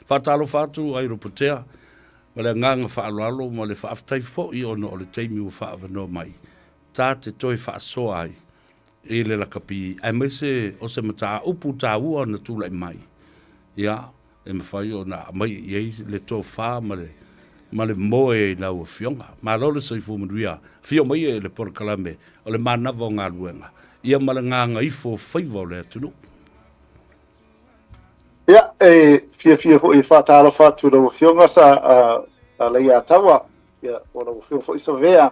Faatalofa atu ai Lopotea ma le agaga faaaloalo ma le faafetai foi ona o le taimi ua faaavanoa mai ta te toe faasoa ai i le lakapi aemaise o se mataupu taua na tulai mai, ia, e mafai ona aumai i ai le tofa ma le moe i lau Afioga. Malo le soifua manuia. Afio mai e le polokalame o le manava o galuega, ia ma le gagaifo o faiva o le atunuu. Ia, e fiafia foi e faatalofa atu i lau Afioga sa Leiataua, ia, o lau Afioga foi Savea.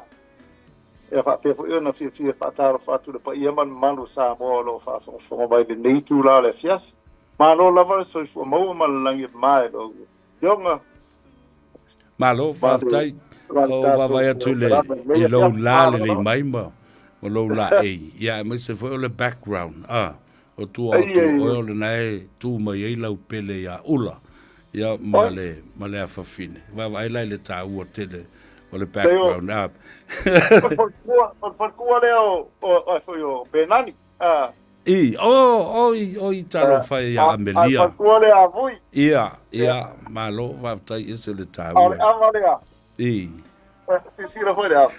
Ia faapea foi ona fiafia e faatalofa atu i le paia ma le mamalu o Samoa o lo o faafogafoga mai i lenei itula o le afiafi. Malo lava le soifua maua ma le lagi e mama i lau Afioga. Malo, faafetai. O vaavaai atu i le i lou la lelei mai ma lou laei. Ia, aemaise foi o le background. Ah, o tua atu oe o lena e tu mai ai lau pele ia Ula. Ia, ma le afafine. Vaavaai la i le taua tele o le background. Ah. O le faletua lea o foi o Penani. Ah. I, o, oi, oi, talofa ia Amelia. A faletua lea a Vui. Ia, ia, malo, faafetai ese le taua. O le ava lea. I. Sisila foi le ava.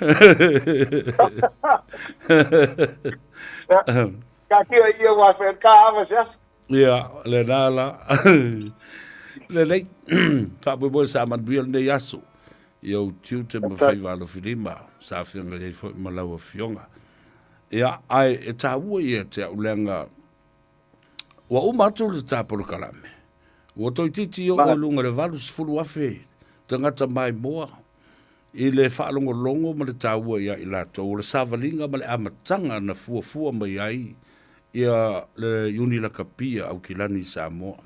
Ka kia ia wa fe ka ava se aso. Ia, le nā la. Lelei, faamoemoe sa manuia lenei aso. I ou tiute ma faiva alofilima, sa afioga i ai foi ma lau afioga. Ia, ae e taua ia te au leaga ua uma atu le ta polokalame. Ua toeitiiti oo i luga i le 80,000 tagata maimoa i le faalogologo ma le taua ia i latou o le savaliga ma le amataga na fuafua mai ai ia le Iuni Lakapi a Aukilani i Samoa.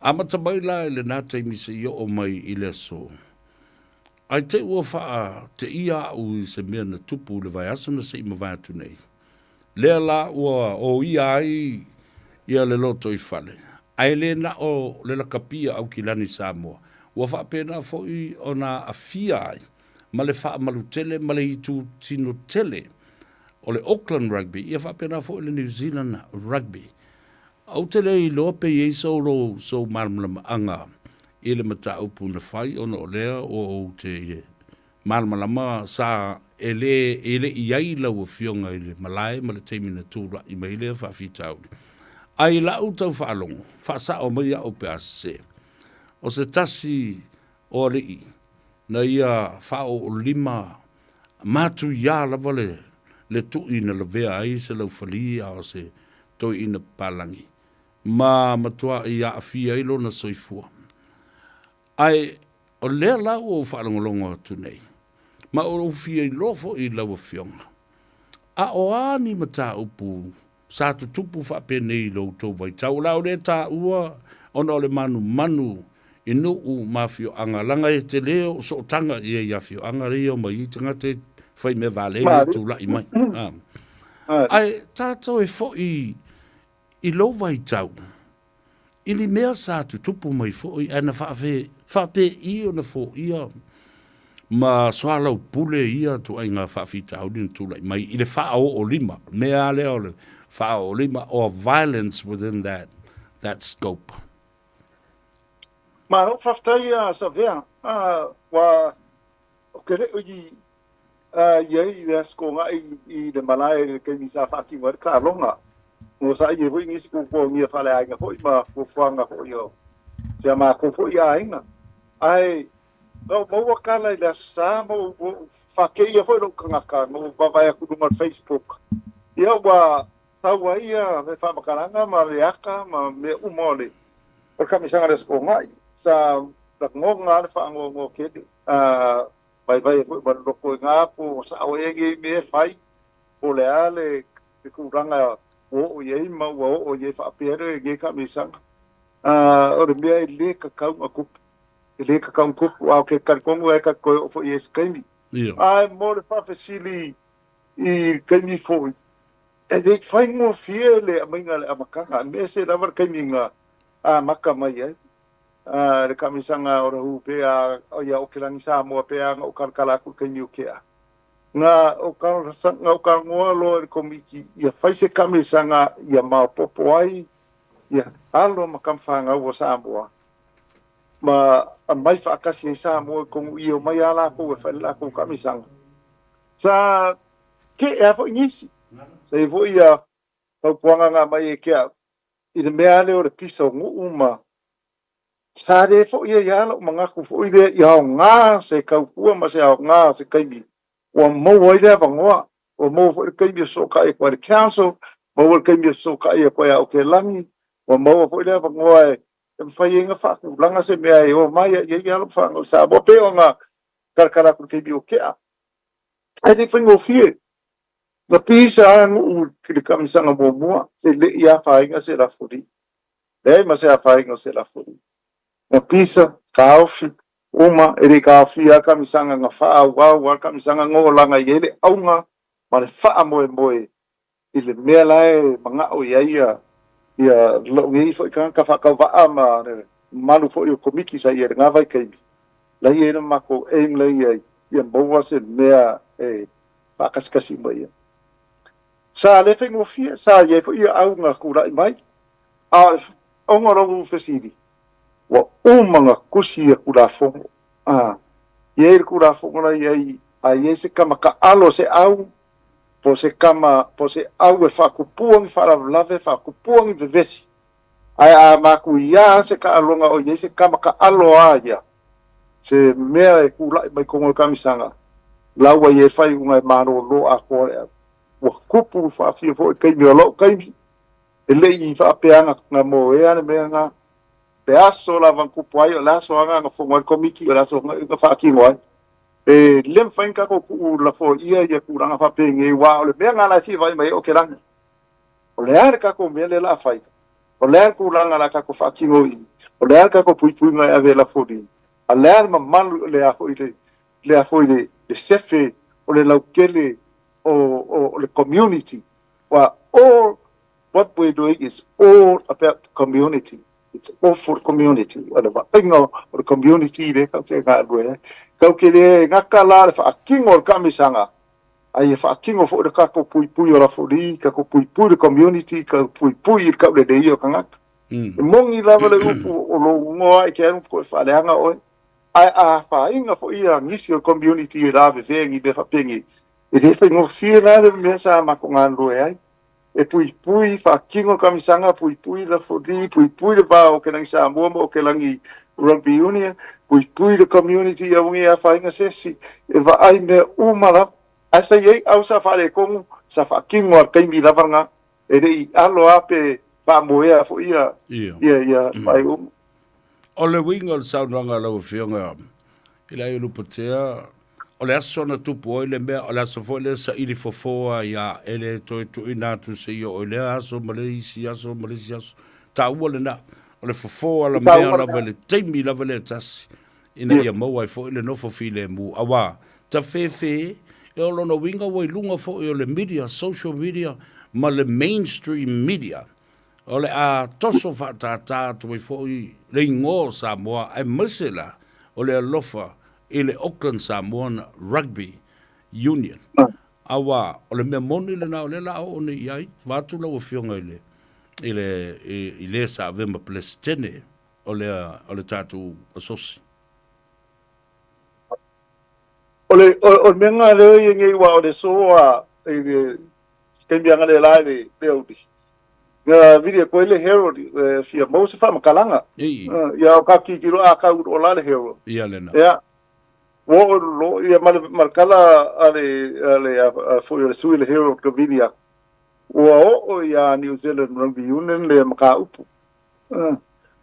Amata mai la i lena taimi seia oo mai i le aso. Ae te i ua faateia au i se mea na tupu i le vaiaso na se i mavae atu nei. Lea la ua oia ai ia le lotoifale, ae le na o le lakapi a Aukilani Samoa, ua faapena foi ona aafia ai ma le faamalutele ma le itutino tele o le Auckland Rugby, ia faapena foi le New Zealand Rugby. Ou te le iloa pe i ai sou malamalamaaga i le mataupu na fai ona o lea ua ou te malamalama sa e le e le i ai lau afioga i le malae ma le taimi na tulai mai lea faafitauli. Ae i lau tau faalogo, faasao mai au pe a sese, o se tasi o alii na ia faaoolima matuia lava le tui na lavea ai se laufali a o se toeaina papalagi ma matuai aafia ai lona soifua. Ae o lea la ua ou faalogologo atu nei, ma ua ou fia iloa foi i lau Afioga, a o a ni mataupu sa tutupu faapenei i lo outou vaitau, o le a ou le taua ona o le manumanu i nuu ma afioaga, leaga e tele ou sootaga i ai i afioaga ia e omai ai tagata e fai mea valele e tulai mai. Ae tatou e foi i lou vaitau, i ni mea sa tutupu mai foi ae na faapei ona foia ma soalaupule ia ituaiga faafitauli na tulai mai i le faaoolima, mea lava lea o le faaoolima or violence within that scope. Malo faafetai a Savea. Ua ou te le o i ai i le Aso Toonai i le malae i le taimi sa faatino ai le taaloga. Ua saili ai foi nisi puapuagia faaleaiga foi ma fuafuaga foi o si a matou foi aiga. Ae na ou maua tala i le Aso Sa ma ou faateia foi lou tagata na ou vaavaai atu i luga o le Facebook. Ia ua tau ai le faamatalaga ma le ata ma mea uma o le kamisaga o le Aso Toonai. Sa lagona lava le faanoanoa tele. Vaivai ai foi ma le loto i na po o sao ea nei mea e fai, po o le a le tulaga ua oo i ai ma ua oo i ai faapea lenei taamilosaga. O le mea e le tatau ona tupu, e le tatau ona tupu, a o ke talitonu e ta te toe oo foi i ai i se taimi. Ae mo le faafesili i le taimi foi, e le i faigofie le aumaiga o le amataga, aemaise lava le taimi na amata mai ai le taamilosaga o le hu pea ia Okelani Samoa pea na ou talatala atu i le taimi o tea. Na ou talanoa loa i le komiti ia fai se taamilosaga ia maopoopo ai ia alo ma tamafanau o Samoa. Ma aumai faatasi ai Samoa i totonu i o mai lava latou e fai le latou taamisaga. Sa ke'e lava foi nisi, sa i ai foi fautuaga na aumai e te au i le mea lava lea o le pisa o nuu ma sa le foi ai lava lou manatu foi lea i aoga se tautua ma se aoga se taimi ua maua ai le avanoa, ua maua foi le taimi e fesootai atu ai i le council, maua le taimi e fesootai atu ai ia Okelagi, ua maua foi le avanoa e mafai ai ona faatulaga se mea e o mai ai i ai alo ma fanau i Samoa, pei ona talatala atu i le taimi ua tea. Ae le i faigofie. Na pisa lava nuu i le taamisaga muamua, e le i afaina se lafuli. Leai ma se afaina o se lafuli. Na pisa, taofi, uma, e le i taofia lava le taamisaga, na faaauau lava le taamisaga, na olaga i ai le auga ma le faamoemoe i le mea la e manao i ai ia lou nei foi tagata faatauvaa ma le mamalu foi o Komiti sa i ai i lena vaitaimi, la e i ai le matou aim la e i ai, ia maua se mea e faakasikasi uma i ai. Sa le faigofie, sa i ai foi ia au na tulai mai, a o le auga o lau fesili, ua uma ona tusi ia Tulafono. A i ai le Tulafono la e i ai, a i ai se tama taalo se au, po o se tama, po o se au e faatupua ni faalavelave, faatupua ni vevesi, ae a matuia se taaloga o i ai se tama taalo a ia, se mea e tulai mai totonu o le kamisaga, la ua i ai le faaiuga e malolo atoa le au. Ua tupu faafia foi i le taimi o lou taimi, e le i faapea na moea le mea lena. Le aso lava na tupu ai, o le aso lava na fono ai le Komiti, o le aso na faatino ai. E le mafai ona tatou tuulafoaia ia tulaga faapenei, aua o le mea lena la e fia vaai mai ai Okelagi. O le a le tatou mea lea o le a fai? O le a le tulaga o le a tatou faatino i i? O le a le tatou puipuiga e ave e lafo i i? A o le a le mamalu, o le a foi le, le a foi le, le sefe o le lautele o, o, o le community. Aua all what we're doing is all about the community. It's all for the community. O le vaaiga o le community lea tatou te galulue ai. Tatou te le gata la le faatino o le taamisaga, a ia faatino foi le tatou puipui o lafoli, tatou puipui le community, tatou puipui i le tauleleia o tagata. E moni lava le upu o lou igoa e te alu toe faaleaga oe, ae a afaina foi ia nisi o le community e lavevea i ni mea faapenei, e le faigofie la le mea sa matou galulue ai. E puipui, faatino le kamisaga, puipui lafoli, puipui le va o Okelagi Samoa ma Okelagi Rugby Union, puipui le community aua ne i afaina se isi, e vaai mea uma lava. Ae sa i ai au sa faaletonu, sa faatino lava i le taimi lava lena, e le i alo lava pe faamoea foi ia, ia, ia faaiuga. O le uiga o le saunoaga a lau Afioga i le Aiolupotea, O le aso na tupu ai le mea, o le aso foi lea saili fofo ai a e le toe tuuina atu seia oo i lea aso ma le isi aso ma le isi aso. Taua lena, o le fofo ala mea lava i le taimi lava lea e tasi, ina ia maua ai foi le nofo filemu. Auā, tafefe, e o lona uiga ua i luga foi o le media, social media, ma le mainstream media, o le a toso faatātā atu ai foi le igoa o Samoa aemaise la o le alofa i le Auckland Samoan Rugby Union. Auā, o le mea moni lena o lea la a oo nei i ai, vaeatu lau Afioga i le, i le, i le sa avea ma Peresetene o le, o le tatou asosi. O le, o, o le mea lena lea e i ai nei, aua o le aso a, i le taimi analeila i le, le auli, Na vili atu ai le Herald e fia maua se faamatalaga. Ia o ka tilotilo a kau o la le Herald. Ia lena. Ia ua oo loa ia ma le ma le tala a le a le a foi o le sui le Herald ka vili atu. Ua oo ia New Zealand Rugby Union le mataupu.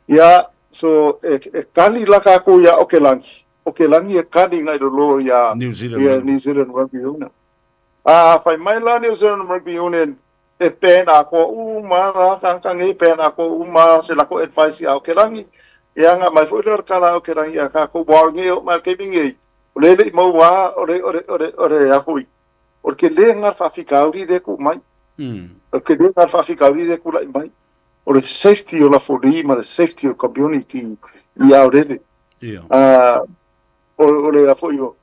Ia so e, e kali la kākou iā Okelagi. Okelagi e kali ngai lolo ia New Zealand, ia New Zealand Rugby Union. A fai mai la New Zealand Rugby Union e ban atoa uma la tagata nei, ban atoa uma se lako advice ia Aokelangi, ia nga mai foi lea o le tala a Aokelangi ia tatou aua o lenei e oo mai i le taimi nei, o lea e le i maua lava o le, o le, o le, o le a foi, o le tele lena o le faafitauli lea e tuu mai. O le tele lena o le faafitauli lea e tulai mai. O le safety o Lafoli ma le safety o le community i Aorere. O, o le a foi, o,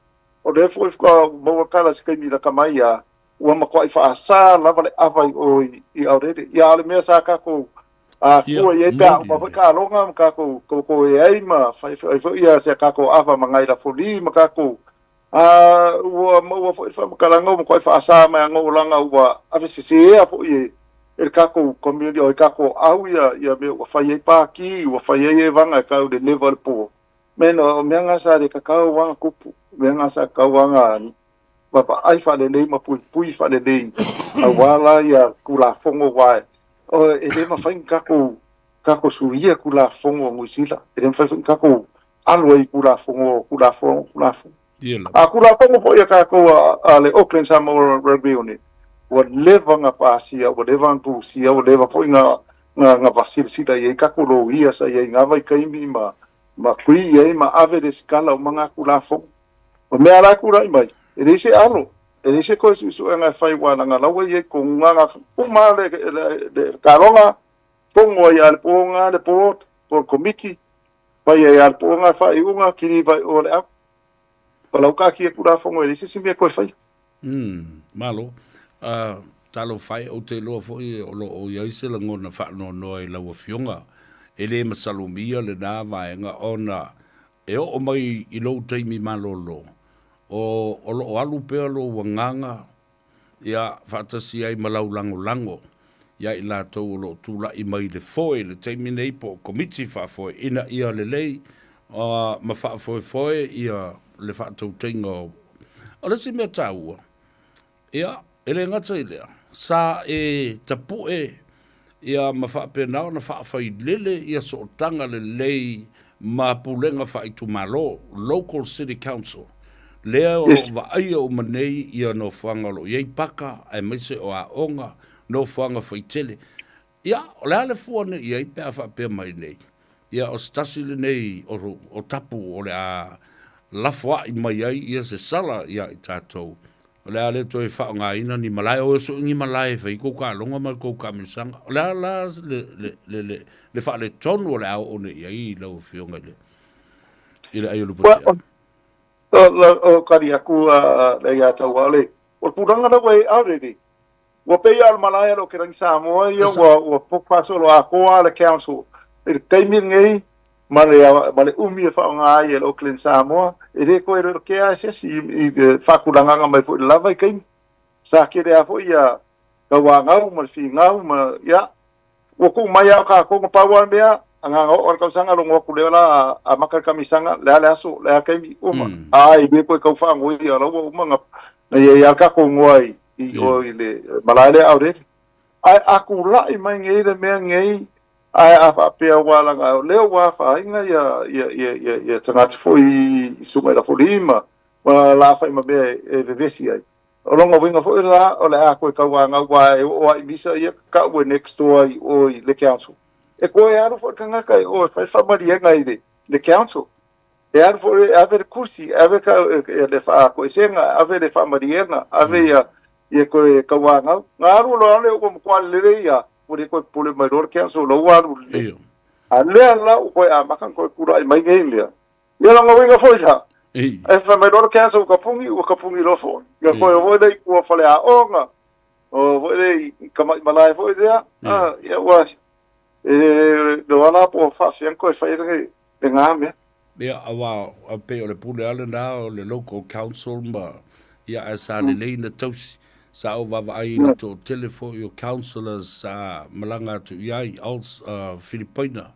o lea foi faatoa maua tala i se taimi lata mai a, ua matuai faasa lava le ava i o i Aorere. Ia, a o le mea sa tatou A kua i ai pe a uma foi taaloga ma tatou tautoe ai ma fai ai foi ia se tatou ava ma nai lafoli ma tatou a ua maua foi le faamatalaga ua matuai faasa mai ana olaga ua ave sesea foi e e le tatou community o e tatou au ia ia mea ua fai ai pākī ua fai ai evaga e tau le leva o le po. Mea o mea na sa le tatau lava ona tupu, mea na sa tatau lava ona vaavaai faalelei ma puipui faalelei aua la ia Tulafono aua e le mafai ona tatou tatou suia Tulafono a Niu Sila, e le mafai foi ona tatou alu ai i Tulafono Tulafono Tulafono. A Tulafono foi a tatou a le Auckland Samoa Rugby Union, ua leva ona pasia, ua leva ona tusia, ua leva foi na na silasila i ai tatou loia sa i ai i na vaitaimi ma ma agree i ai ma ave le sikala uma na Tulafono. O mea la e tulai mai, e leai se alo, e leai se toe suesuega e fai aua leaga la ua i ai tonu na na uma le, le, le taaloga, fono ai lava le po na le board, po o le komiti, fai ai lava le po na faaiuga, kiliva i o le au. Palau taatia Tulafono e leai se isi mea e toe faia. Malo. Talofa e, ou te iloa foi o lo o i ai se lagona faanoanoa i lau Afioga, e le masalomia lena vaega ona E oo mai i lou taimi malolo, o, o lo o alu pea lou agaga, ia, faatasi ai ma lau lagolago iā i latou o lo o tulai mai i le foe i le taimi nei po o komiti faafoe ina ia lelei ma faafoefoe ia le faatautaiga o. O le isi mea taua, Ia, e le gata i lea, sa e tapu'e ia ma faapena ona faafailele ia sootaga lelei ma pulega faaitumalo, local city council, lea o lo o vaaia uma nei ia nofoaga o lo o i ai paka aemaise o aoga, nofoaga faitele. Ia, o le a le fua nei i ai pe a faapea mai nei, ia o se tasi lenei o tapu o le a lafoa'i mai ai ia se sala iā i tatou, o le a le toe faaaogaina ni malae, o e sue ni malae e fai ai kou taaloga ma le kou taamilosaga. O le a la le faaletonu o le a oo nei i ai i lau Afioga i le i le Aiolupotea? O tali atu le ia tau le o le tulaga la ua i ai already Ua pei lava o le malae a le Okelani Samoa ia ua ua faasolo atoa le council i le taimi lenei ma le ma le umi e faaaoga ai e le Auckland Samoa, e le toe kea lava e se isi i le faatulagaga mai foi i le la vaitaimi. Sa tele lava foi ia tauagau ma le finau ma ia ua tuu mai lava o tatou na pau lava le mea, agaga oo lava le tausaga logo atu lea la amata le kamisaga, le a le aso, le a le taimi, uma. A e le toe tau faanoia la ua uma na i ai lava le tatou igoa i i o i le malae lea Aurele. Ae a tulai mai nei le mea nei, ae a faapea aua leaga o lea ua afaina ia ia ia ia ia tagata foi i Susuga i Lafolii ma ma la fai ma mea e vevesi ai. O lona uiga foi la o le a toe tauanau aua e oo lava i misa ia tau e next door i o i le council. E toe alu foi le tagata i o e fai le faamaliega i le le council. E alu foi e ave le tusi, e ave le faatoesega, ave le faamaliega, ave ia ia toe tauanau. Na alu loa lea ua matua lelei ia, ua le toe popole mai loa le council la ua alu lelei. A lea la ua toe amata ona toe tulai mai nei mea. Ia lona uiga foi la, e fai mai loa le council ua tapuni, ua tapuni loa foi. Ia toe foi lea i tua o faleaoga, o foi lea i tamai malae foi lea, ia ua e iloa la po o faafefea ona toe fai le lena mea. Ia, aua e pei o le pule lava lena o le local council ma, ia, ae sa lelei na tausi. Sa ou vaavaai i le toatele foi o councillors sa malaga atu i ai, Filipaina,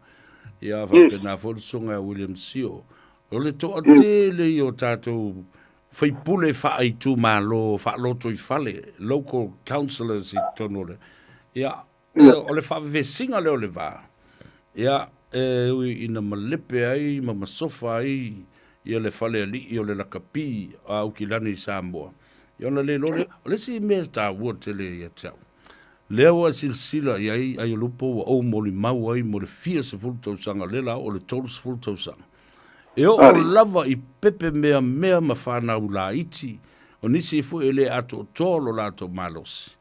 ia, faapena foi le susuga ia William Sio. O le toatele ia o tatou faipule faaitumalo, faalotoifale, local councillors i totonu o le, ia, O le faavevesiga lea o le va, ia, e ui ina malepe ai ma masofa ai ia le falealii o le lakapi a Aukilani i Samoa, ia ona le iloa lea. O le isi mea taua tele ia te au, lea ua e silasila i ai Aiolupo ua ou molimau ai mo le fia sefulu tausaga, lea la oo i le 30 tausaga, e oo lava i pepe meamea ma fanau laiti, o nisi foi e le atoatoa lo latou malosi,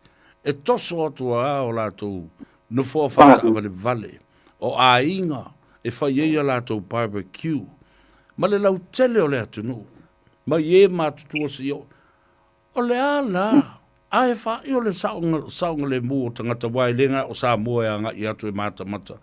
E toso atu lava o latou nofoa faataavalevale o aiga e fai ai a latou barbecue ma le lautele o le atunuu, mai e matutua seia oo. O le a la? Ae faaio le saogalemu o tagata aua e le na o Samoa e agai atu e matamata.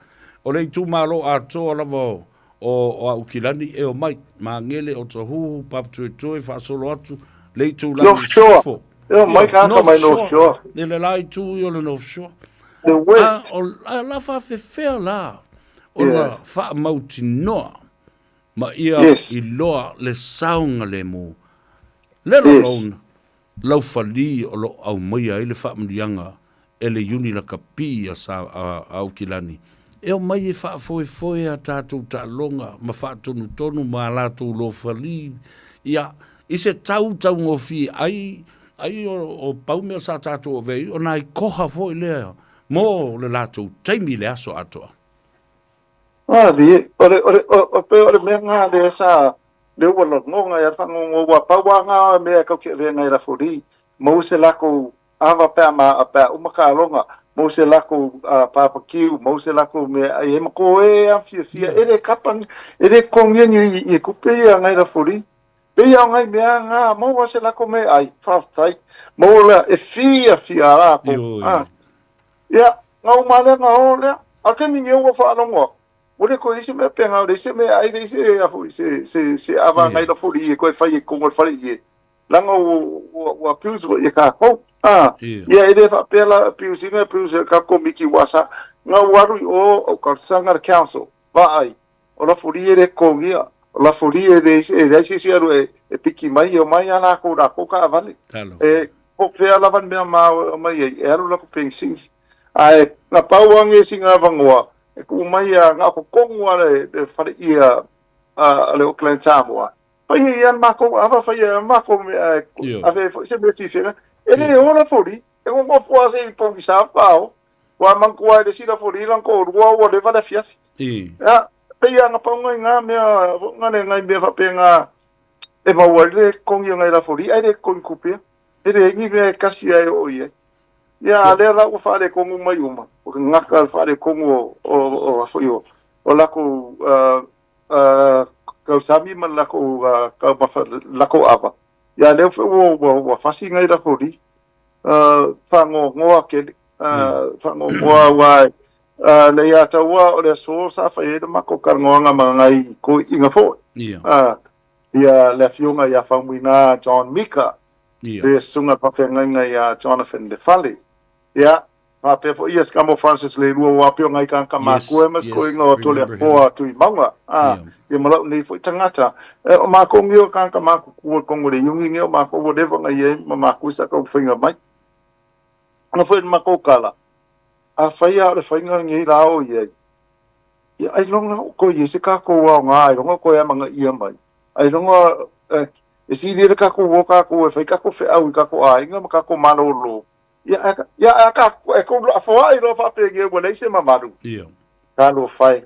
O le itumalo atoa lava o o Aukilani e omai, Magele, Otahuhu, Papatoetoe, faasolo atu le itulagi North Shore. Sisifo. E omai Ioe, tagata North mai North Shore. Shore. I le la itu ia o le North Shore. The A West. o a la faafefea la ona Yes. faamautinoa ma ia Yes. iloa le saogalemu, let Yes. alone laufali o lo o aumaia ai le faamanuiaga e le iuni lakapi a sa, a, a Aukilani, e omai e faafoefoe a tatou taaloga ma faatonutonu ma a latou lofali, ia, i se tau taugofie ai, ai o, o pau mea sa tatou avea ai, o nai koha foi lea mo le latou taimi i le aso atoa. Malie, o le, o le, o, o, pei o le mea ngā lea sa, lea ua lagoga i a le fagogo, ua pau lava ngā mea e kau ke avea ngai lafoli, maua se lakou ava pe a ma, pe a uma taaloga, maua se lakou papakiu, maua se lakou mea ai e ma ko e a fiafia, e le kapa, e le totogia ni ni tupe ia ngai lafoli. Pei a o ngai mea ngā, maua se lakou mea ai, faafetai, maua lea, e fiafia lakou, a. Ia, na uma lea na o lea. A o le taimi nei ua faalogo atu, ua le toe i ai se mea pe na o le isi mea ai le isi a foi se se se ava nai lafoli e toe fai i totonu o le fale ie. Leaga ua ua ua abuse foi e tatou. A, ia e le faapea la abuse ina abuse e ka komiti ua sa na ua alu i o o talosaga le council. Vaai, o lafoli e le totogia, o lafoli e leai e leai se isi e alu e e piki mai e omai a latou latou taavale. E po o fea lava le mea ma o e aumai ai, e alu latou penisini. Ae na pau lava nei sina avanoa e tuu mai a na o totonu lava le le faleie a a le Auckland Samoa, fai ai lava le matou ava, fai ai lava le matou mea e ave ai foi se mea fiafia. E le ola foli, e nonofo lava se i pogisa faao. Ua manatua ai le isi lafoli lana toalua ua leva le afiafi. Ia, pei lava na pau nai na mea, na le nai mea faapena e maua ai le totogi o nai lafoli, ae le totogi tupe. E leai ni mea e kasi ai e oo i ai. Ia, a lea la ua faaletonu mai uma, ua gata le faaletonu o, o, o, foi o, o lakou uh, uh, tausami ma le lakou uh, taumafa, lakou ava. Ia, lea foi ua, ua, ua fasi nai lafoli, uh, faanoanoa tele, uh, faanoanoa aua uh, le ia taua o le aso sa fai ai le matou talanoaga ma nai toeaiina foi. Uh, ia le afioga ia Faumuina John Mika, le susuga faafeagaiga ia Jonathan Lefale. Ia, faapea foi ia Scamble Francis Leilua ua pei o nai tagata matua ma se toeaiina o Toleafoa Tuimauga. A, ia ma lou nei foi tagata. E, o makou nei o tagata matutua i totonu o le iuni nei, o makou ua leva ona i ai ma matou sa taumafaiga mai. Ona foi o le matou tala, afai lava o le faiga lenei la o i ai, ia ailoga o toe i ai se tatou aoga, ailoga o toe amanaia mai, ailoga e sili ai le tatou o tatou e fai tatou feau i tatou aiga ma tatou malolo. Ia, ia, a ka, e kou lafoai loa faapenei ua leai se mamalu. Ia. Talofa e.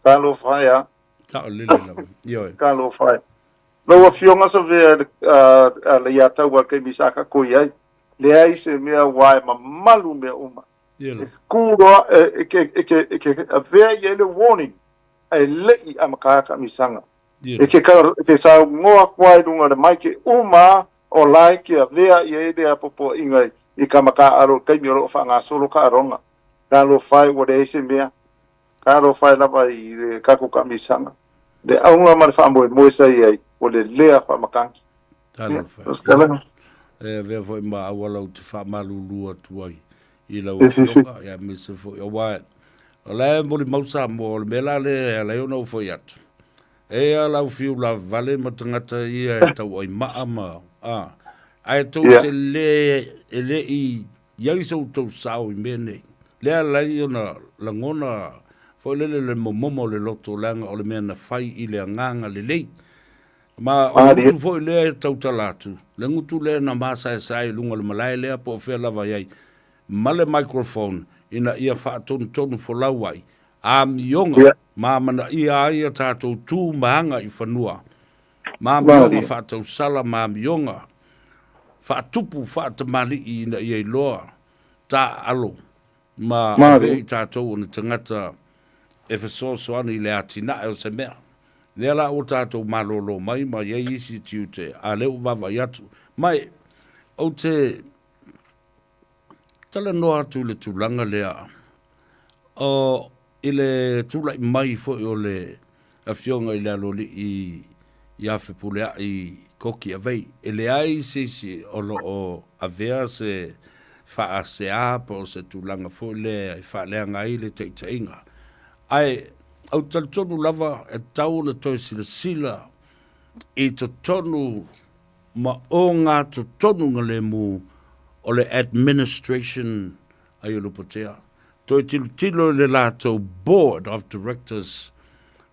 Talofa e a. Saolele lava. Ioe. Talofa e. Lau Afioga Savea a le ia taua i le taimi sa tatou i ai, leai se mea aua e mamalu mea uma. Ia lava. E ku loa, e ke, e ke, e ke avea i ai le warning, ae le i amata taamisaga. Ia E ke, e ke saunoa atu lava i luga o le maike uma o la e ke avea i ai lea popoaiga i ka mataaalo i le taimi o lo o faagasolo taaloga. Talofa e ua leai se mea. Talofa e lava i le tatou taamisaga. Le auga ma le faamoemoe sa i ai, ua lelea faamatagi. Talofa e. E avea foi ma auala ou te faamalulu atu ai i lau Afioga, aemaise foi, aua o la e molimau Samoa, o le mea la lea e ala ai ona ou fai atu, e a lau fiu lavale ma tagata ia e tauai maa ma, a, ae tou te le, e le i i ai so outou sao i mea nei. Lea ala ai ona lagona foi lele le momomo o le loto leaga o le mea na fai i le agaga lelei. Ma o le gutu foi lea e tautala atu, le gutu lea na masaesae i luga o le malae lea po o fea lava i ai, ma le microphone ina ia faatonutonu folau ai, amioga ma amanaia ai a tatou tu ma aga i fanua, ma amioga faatausala ma amioga faatupu faatamalii ina ia iloa taaalo ma avea i tatou o ni tagata e fesoasoani i le atinae o se mea. Lea la ua tatou malolo mai ma i ai isi tiute, a lea ua vaavaai atu. Ma ou te. Talanoa atu i le tulaga lea o i le tulai mai foi o le Afioga i le Aloalii ia Fepuleai Koki Avei, e leai se isi o lo o avea se faasea po o se tulaga foi lea e faaleaga ai le taitaiga. Ae ou te talitonu lava e tatau ona toe silasila i totonu ma ogatotonu galemu o le administration a Iolupotea. Toe tilotilo i le latou Board of Directors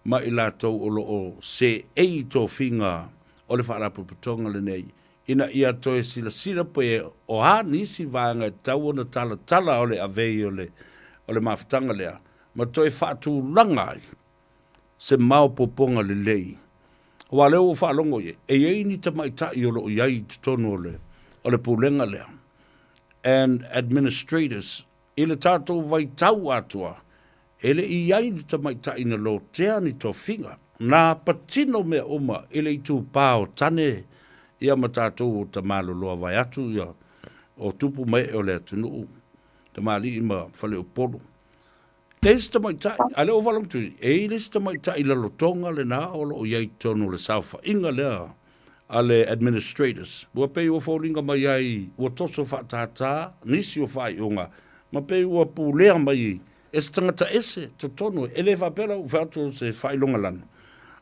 ma i latou o lo o seei i tofiga o le Faalapotopotoga lenei ina ia toe silasila pe o a nisi vaega e tatau ona talatala o le avei o le o le mafutaga lea ma toe faatulaga ai se maopoopoga lelei. Aua o lea ua ou faalogo i ai, e i ai ni tamaitai o lo o i ai i totonu o le, o le pulega lea and administrators i le tatou vaitau atoa, e le i i ai ni tamaitai na lotea ni tofiga. Na patino mea uma i le itupa o tane ia ma tatou o tamaloloa vaeatu ia o tupu ma ee o le atunuu, tamalii ma faleupolu. Le isi tamaitai, a o lea ua faalogo atu, e i ai le isi tamaitai lalotoga lena o lo o i ai i totonu o le saofaiga lea a le administrators. Ua pei ua foliga mai ai ua toso faatātā nisi o faaiuga ma pei ua pulea mai e se tagata ese totonu. E le faapea la ua fai atu o se faailoga lanu,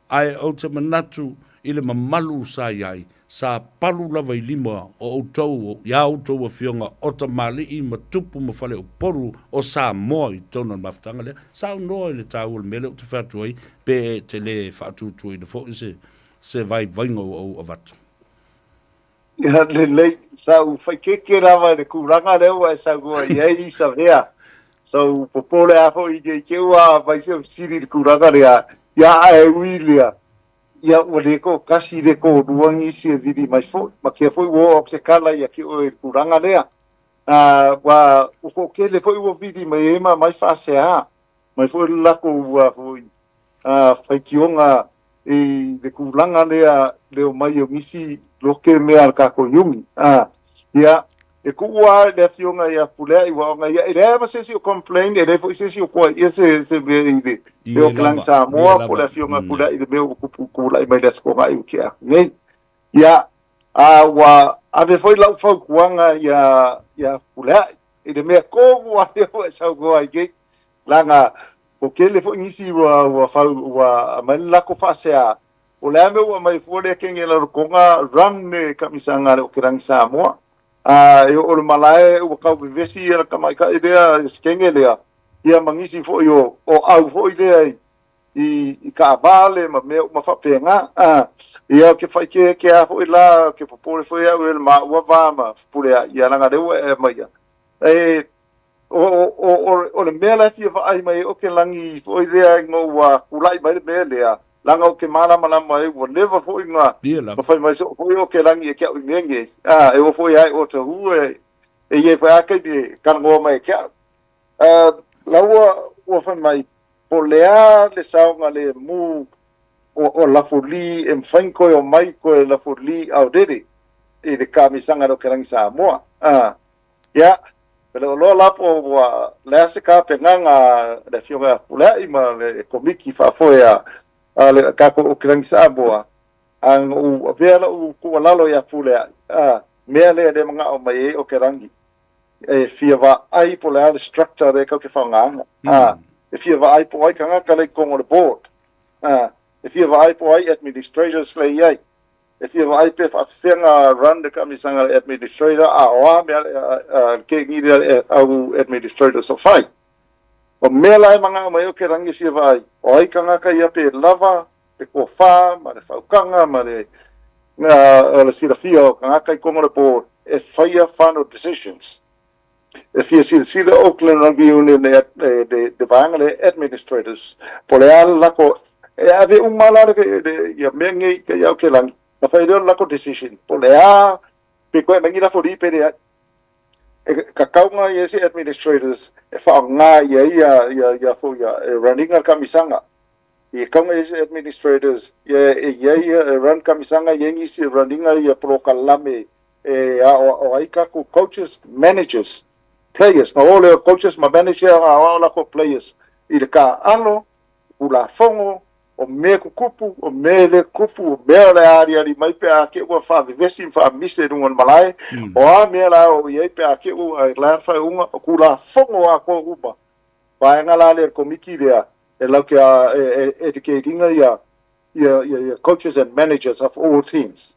ae ou te manatu i le mamalu sa i ai, sa palu lava i lima o outou, i a outou afioga o tamalii ma tupu ma faleupolu o Samoa i totonu o le mafutaga lea. Saunoa i le taua o le mea lea ou te fai atu ai, pe e te le faatuatuaina foi se, se vaivaiga ua ou avatu. Ia lelei, sa ou faikeke lava i le kulaga lea ua e saunoa i ai Savea. Sa ou popole lava foi ne i te i ua aumai se fesili i le tulaga lea, ia ae ui lea, Ia ua le toatasi le toalua nisi e vili mai foi, ma kea foi ua oo atu se tala ia te oe i le tulaga lea. Ua ua toatele foi ua vili mai ai ma aumai faasea mai foi le latou foi faitioga i le tulaga lea le omai o nisi loke mea a le tatou iuni. Ia, e tuu lava i le afioga ia Pulea'i aua ona ia e leai lava se isi o complain, e leai foi se isi o toaia se se mea i le I le e Okelangi lava, i e Samoa po o le lava. afioga ia Pulea'i i le mea ua tupu tulai mai i le Aso Toonai ua tea atu nei. Ia, a ua ave foi lau fautuaga ia ia Pulea'i i le mea tonu lava lea ua e saunoa ai nei, leaga ua tele foi nisi ua ua fau ua aumai le latou faasea, o le a le mea ua aumai fua lea kenge lalotoga run le kamisaga a le Okelangi Samoa. A e oo i le malae ua tau vevesi ia le tamaitai lea le sikenge lea, ia ma nisi foi o o au foi lea i i i taavale ma mea uma faapena. A ia ou te faaikeekea foi la, ou te popole foi au i le maua va ma Fepuleai, ia leaga o lea ua e aumaia. E o le mea la e fia vaai mai ai Okelagi foi lea ina ua tulai mai le mea lea, leaga ou te malamalama ai ua leva foi na Ia lava. fai mai soo foi Okelagi e te au i mea nei. A, e oo foi ia i Otahuhu e i ai foi lava taimi e talanoa mai e te au. La ua fai mai, po o le a le saogalemu o Lafoli e mafai ona toe omai toe Lafoli Aorere i le kamisaga a le Okelagi Samoa. Ia, e le o iloa la po ua le a se tapenaga a le Afioga ia Fepuleai ma le Komiti Faafoe a le tatou Okelagi Samoa, a na ou avea lau tuualalo ia Fepuleai, a mea lea e le manao mai ai Okelagi, e fia vaai po o le a le structure lea tatou te faaaogaina, a e fia vaai po o ai tagata lea i totonu o le board, a e fia vaai po o ai administrators lea e i ai. E fia vaai pe faafefea na run le taamisaga a le administrator a o a mea a le keiki lea le au administrators o fai. O mea la e manao mai ai Okelagi e fia vaai, o ai tagata ia pe lava le tofa ma le faautaga ma le o le silafia o tagata i totonu o le board e faia final decisions. E fia silasila Auckland Rugby Union e le vaega lea administrators po o le a le lako e ave uma la le ia mea nei ia Okelagi na fai lea o le lako decision po o le a pe toe aumai ni lafoli pe leai. E tatau ona i ai se administrators e faaaoga i ai ia ia ia foi ia e run ina le kamisaga. E tatau ona i ai se administrators e i ai e run kamisaga e i ai nisi e run ina ia polokalame e aoao ai tatou coaches, managers. players, na o lea o coaches ma manager a aoao lakou players i le taaalo, tulafono, o mea tutupu, o mea e le tutupu, o mea o le a aliali mai pe a te i ua faavevesi ma faamise i luga o le malae, o a mea la o i ai pe a te i ua la le faaiuga, o tulafono atoa uma. Vaega la lea le komiti lea e latou te educate ina ia ia coaches and managers of all teams.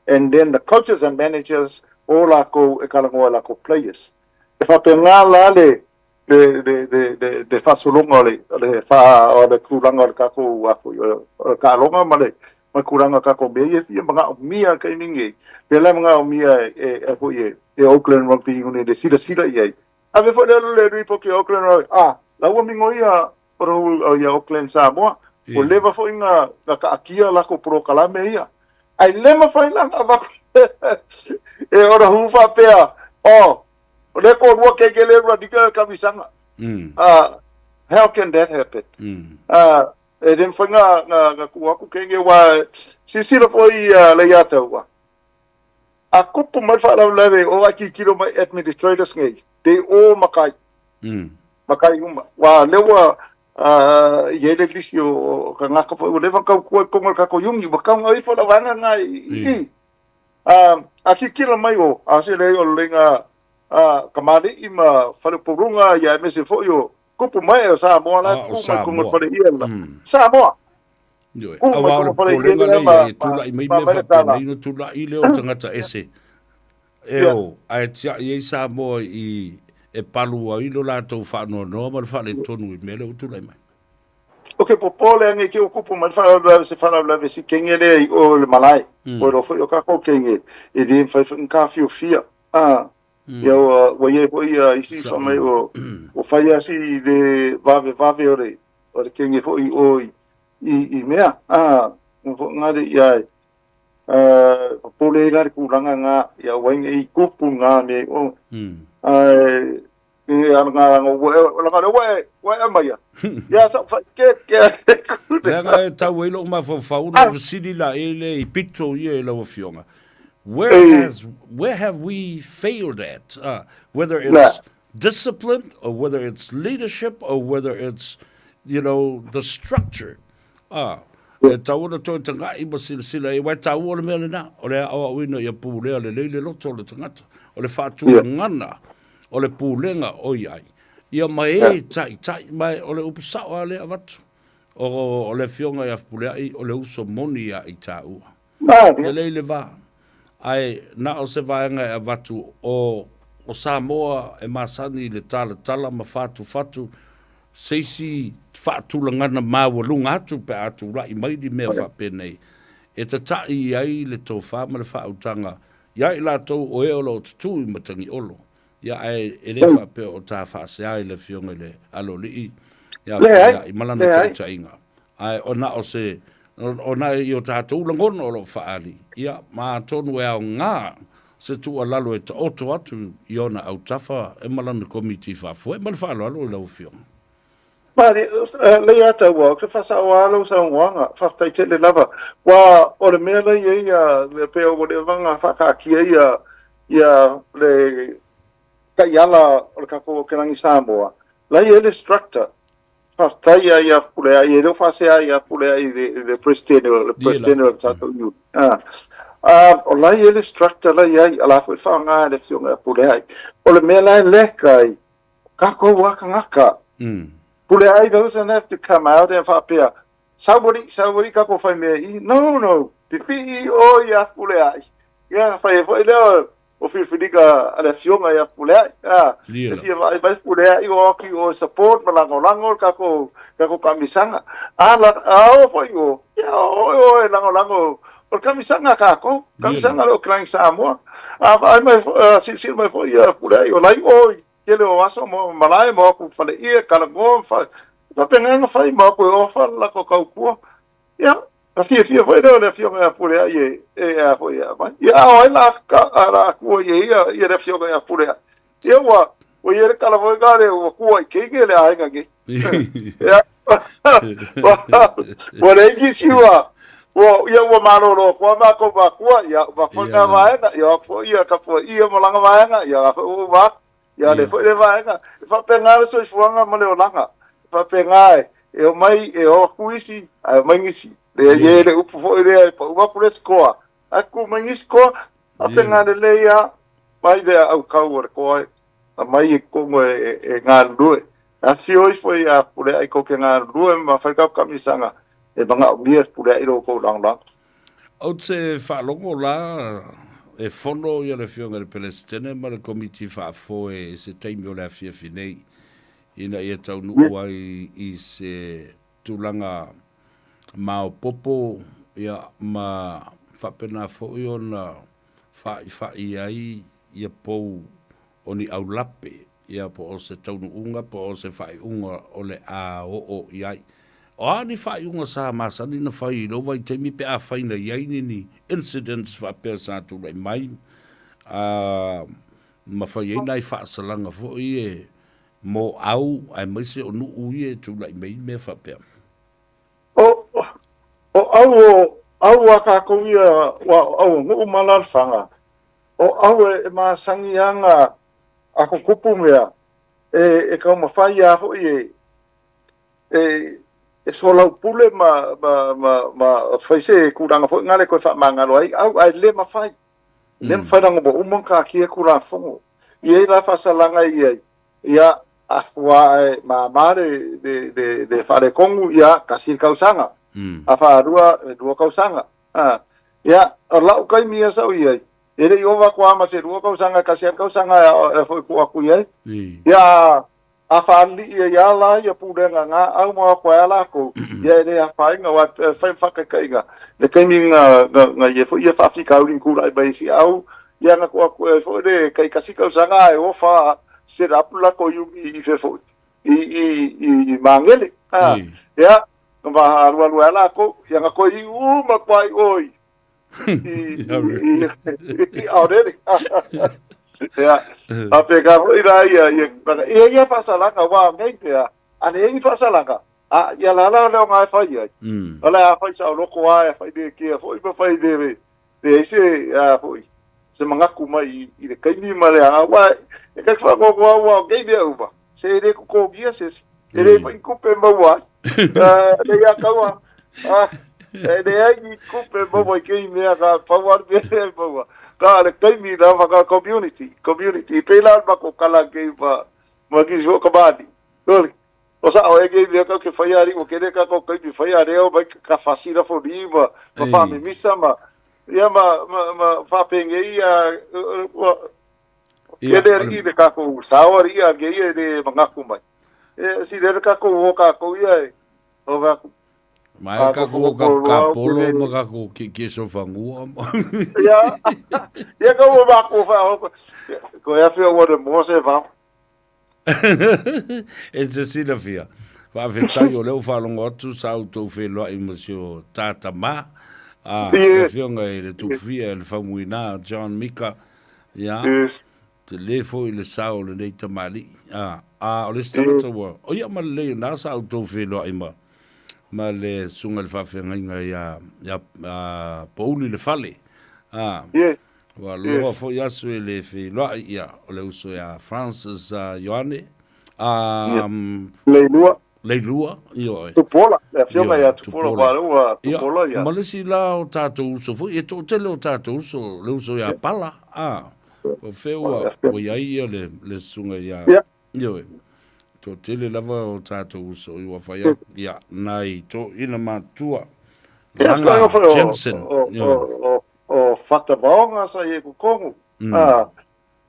And then the coaches and managers o lakou e talanoa i lakou players. E faapena la le le le le le le faasologa o le o le fa o le tulaga o le tatou a foi o le taaloga ma le ma le tulaga o tatou mea ia e fia manaomia i le taimi lenei. Pea la e manaomia e e foi e e Auckland Rugby Union e silasila i ai. Ave foi lea le report i Auckland Rugby, a la ua minoia o ia Auckland Samoa. Ua leva foi na na taatia latou polokalame ia. Ae le mafai la ona avatu e ona hu faapea, oh, o lea toalua keke le raniga le kamisaga. How can that happen? E le mafai na, na, na tuu atu keke aua silasila foi uh, Leiataua. A kupu mai le faalavelave o ai tilotilo mai administrators nei, they all makai. Makai uma. Aua lea ua i ai le lisi o tagata foi ua leva ona tautua i totonu o le tatou uni, ua tau na ifo lau vaega lena i i. A tilotilo mai o, a se leai o le leiga kamali'i ma faleupoluga ia aemaise foi o tupu mae o Samoa la e tu mai i totonu o le faleie lela. Samoa! Ioe. Aua o le popolega lea i ai, e tulai mai mea faapenei ona tulai lea o tagata ese e o, ae tiai ai Samoa i e palu ai lo latou faanoanoa ma le faaletonu i mea lea ua tulai mai. O ke popole anei ke ukupu mai le faalavelave se faalavelave si kenge lea i o le malae. Ua iloa foi o kakou kenge e le mafai foi ona taofiofia. Ia ua i ai foi ia isi fai mai ua fai lava si le vavevave o le o le kenge foi i o i i mea a ngale ia e popole ai la le tulaga na ia aua ai ne i tupu na mea i o. Ae ia nga nga lea ua e ua e aumaia ia sa fai ke ke Leaga e tau ai lou mafaufau ona fesili la e le i pito ia i lau afioga. Where has where have we failed at? Whether it's discipline or whether it's leadership or whether it's you know the structure. Ah, e tau ona toe tanga'i ma silasila i ai, aua e taua le mea lenā, o le aoaoina ia pulea lelei le loto o le tagata, o le faatulagana o le pulega o i ai, ia ma e taitai, ma o le upu sao lava lea e avatu, o le Afioga ia Fepuleai, o le uso moni ia i tāua. Lelei le va, ae na o se vaega e avatu o o Samoa e masani i le talatala ma fatufatu se isi faatulagana maualuga atu pe a tulai mai ni mea faapenei e tata'i ai le tofa ma le faautaga ia i latou o e o lo o tutū i Matagiolo. Ia, ae e le faapea o ta faasea i le Afioga i le Aloalii ia Fepuleai ma lana taitaiga. Ae o na o se, o na i o tatou lagona o lo o faaali, ia, ma atonu e aoga se tuualalo e taoto atu i ona autafa e ma lana komiti faafoe. Ma le faaaloalo i lau Afioga. Malie, Leiataua, ou te faasao lava lau saunoaga, faafetai tele lava. Aua o le mea la e i ai, e pei ua leva ona faataatia ia, ia le taiala o le tatou Okelagi Samoa, la e i ai le structure. Faafetai lava ia Fepuleai, e le o faasea ia Fepuleai i le Peresetene o le Peresetene o le tatou Union. O la e i ai le structure la e i ai, o la foi e faaaoga e le Afioga ia Fepuleai. O le mea la e lack ai, Kakou a tagata. Puleai doesn't have to come out and faapea, Sauali, sauali kakou fai mea i. No, no, pipii oe ia Puleai. Ia, fai ai foi lea o filifiliga a le afioga ia Puleai. A, e fia vaai mai Puleai o aki o support ma lagolago le kakou, kakou kamisaga. A, la, a o foi o, ia o oe o e lagolago o le kamisaga a kakou, kamisaga le Okelagi Samoa. A vaai mai, silasila mai foi ia Puleai o lai o tele o aso ma malae ma o atu faleie, talanoa ma fa, faapena ona fai ma o atu e ofa le latou tautua. Ia, na fiafia foi lea o le afioga ia Puleai e, e a foi e aumai. Ia, a o ai la, ka, a la tua i e ia, ia le afioga ia Puleai. Ia, ua, ua i ai le tala foi lena le ua tua i keiki le aiga nei. Ia, ua leai nisi ua, ua, ia ua malolo atu lava matou matua, ia, uma foi lena vaega, ia o atu foi ia Tapuaia ma lana vaega, ia o la foi ua uma atu. Ia le foi le vaega, e faapena le soifuaga ma le olaga. E faapena e, e omai, e o atu isi, ae omai nisi. Le ye le upu foi lea e pau atu le isi toa, ae tu mai nisi toa. Faapena lelei lava, mai le aukau o le toa e aumai i totonu e galulue. Afifio ifo ia Puleai tou te galulue ma fai lau kamisaga e manaomia Puleai lo outou lagolago. Ou te faalogo la e fono ia le Afioga i le Pelesitene ma le Komiti Faafoe i se taimi o le afiafi nei ina ia taunuu ai i se tulaga maopoopo ia ma faapena foi ona fa'ifa'i ai ia pou o ni aulape, ia po o se taunuuga po o se faaiuga o le a oo i ai. O a ni faaiuga sa masani na fai i lou vaitaimi pe afai na i ai ni ni incidents faapea sa tulai mai, a ma fai ai nai faasalaga foi e mo au aemaise o nuu ia e tulai mai ai mea faapea? O, o au o au a kākou ia, ua o au o nuu ma alaalafaga, o au e masani ana a tutupu mea e taumafai lava foi e soalaupule ma fai se tulaga foi lena e toe faamagalo ai au, ae le mafai. Le mafai leaga ua uma ona taatia Tulafono. E i ai la faasalaga e i ai, ia, a fua ae mama le faaletonu, ia, tasi le tausaga. A faalua, e 2 tausaga. Ia, o lau taimi ia sa ou i ai, e le i ova atu lava ma se 2 tausaga, e tasi lava le tausaga e foi tuu atu i ai. Ia, a faalii ai lava la ia pulega na au ma o atu ai lava latou, ia e le afaina, aua e fai ma faataitaiga, le taimi na i ai foi ia faafitauli na tulai mai ai si au, ia na tuu atu ai foi le taitasi tausaga ae ofa set up le latou iumi i fea foi, i Magele. Ia, na alualu ai lava latou, ia na toe iu uma atu lava i o i i Aorere. Ia, faapena foi la ia, ia, ia, ia faasalaga, aua o nei mea, a leai ni faasalaga, a, ia la la o le aoga e fai ai. O le a fai saoloto lava, e fai le kea foi ma fai le, leai se, a foi, se manatu mai i le taimi ma le a, aua e ta te faanoanoa aua o nei mea uma, se e le totogia se isi, e le fai ni tupe e maua ai. Nei a taua, e leai ni tupe e maua i kei mea, ka pau lava le mea lea e maua. Ka o le taimi lava ka community, community, pei la o le matou tala nei ma, ma nisi foi o kamali'i, sole, o sao ea nei mea tatou te faia alii ua tele tatou taimi e faia, lea e omai ka fasi lafoni ma, ma faamimisa ma, ia ma, ma, ma faapenei ia, ua, tele alii le tatou sao alii a nei e le manatu mai. E si le tatou o tatou ia e, o tatou. Ma e kako o ka ka polo ma kako ki ki so fangua. Ia, ia ka ua mako fa o ko e afia ua de mo se va. E te silafia. Faafetai o lea ua faalogo atu sa outou feiloai ma si o tata ma. A, le afioga i le Tupufia i le Faumuina John Mika. Ia, tele foi le sao o lenei tamalii. A, a o le isi tagata ua, o ia ma lelei o na sa outou feiloai ma, ma le susuga i le faafeagaiga ia, ia, a, Pouli le Fale. A, ua loa foi aso e le feiloai, ia, o le uso ia Francis Ioane, a, Leilua. Leilua, ioe. Tupuola, le afioga ia Tupuola, aua o lea ua Tupuola ia. Ma le isi la o tatou uso foi, e toatele o tatou uso, le uso ia Pala, a, o fea ua, ua i ai ia le, le susuga ia, ioe. Toatele lava o tatou uso i ua fai atu, ia, nai toeaiina matua, Langa Jensen, ioe. O Fatavaoga sa i ai i totonu, a,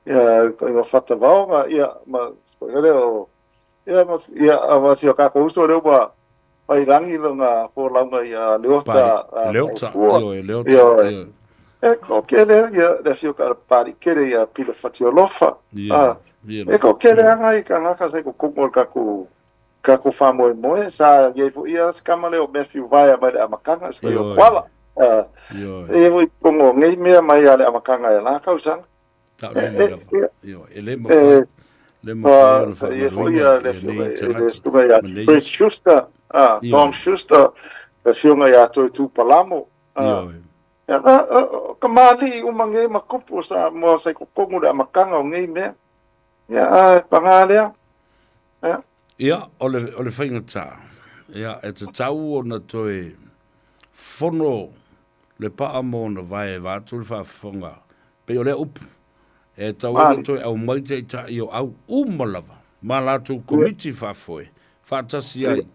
ia, o Fatavaoga, ia, ma, o, Ia, ma, ia, ma si o kākou uso lea ua failangi lona folauga ia Leota. Leota, ioe, Leota, ioe. E ko kele, ia, le afio ka pari kele ia Pila Fatialofa. Ia, E ko kele anga i ka ngaka sa ko kongo ka ko ka ko whāmoemoe, sa iai fo ia se kama leo Matthew Vaea mai le amakanga, sa ia kuala. E foi kongo ngei mea mai a le amakanga e la kausanga. Tau le le lava. Ioe, e le mawhai. Le mawhai o le whaamaluina e nei tagata. Ma nei Fred Schuster, Tom Schuster, le afioga ia Toetū Palamo. Ioe. Ka malii uma ngei ma kupu sa mo sa i kokongu le amakanga o ngei mea. Ia, ae paga lea. Ia. Ia, o le, o le faigata, ia, e tatau ona toe fono le paa ma ona vae vaeatu le faafofoga, pei o lea upu, e tatau ona toe aumai taitai o au uma lava ma latou komiti faafoe faatasi ai,